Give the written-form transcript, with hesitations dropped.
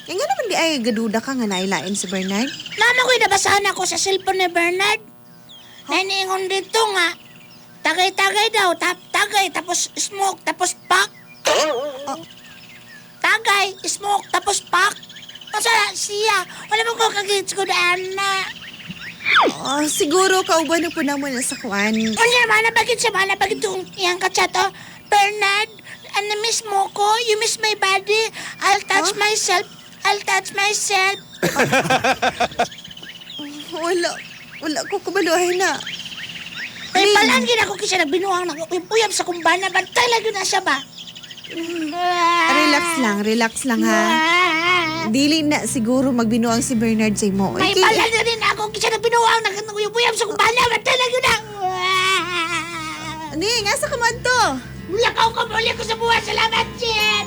Eh, nga naman diay gaduda ka nga nailain si Bernard? Mama ko'y nabasahan ako sa cellphone ni Bernard. Naniingon dito nga. Tagay-tagay daw, tagay, tapos smoke, tapos pak. Tagay, smoke, tapos pak. Masa siya, wala mo ko kagits ko na. Oh, siguro kauban na po naman na sa kuan. Unya, mana bakit siya, mana bakit itong iyang kachat, oh. Bernard, ano miss mo ko? You miss my body? I'll touch myself. I'll touch myself. Wala. Wala ko kabaluhay na. May Ning. palangin ako kasi nagbinuang nag-uyab sa kumbana. Bantay lagi na siya ba? Relax lang, relax lang ha. Dili na siguro magbinuang si Bernard sa imo. May Eh, palangin rin ako kasi nagbinuang nag-uyab sa kumbana. Bantay lagi na. Ning, asa ka man to? Lakaw ko muli ko sa buwan. Salamat, Jen!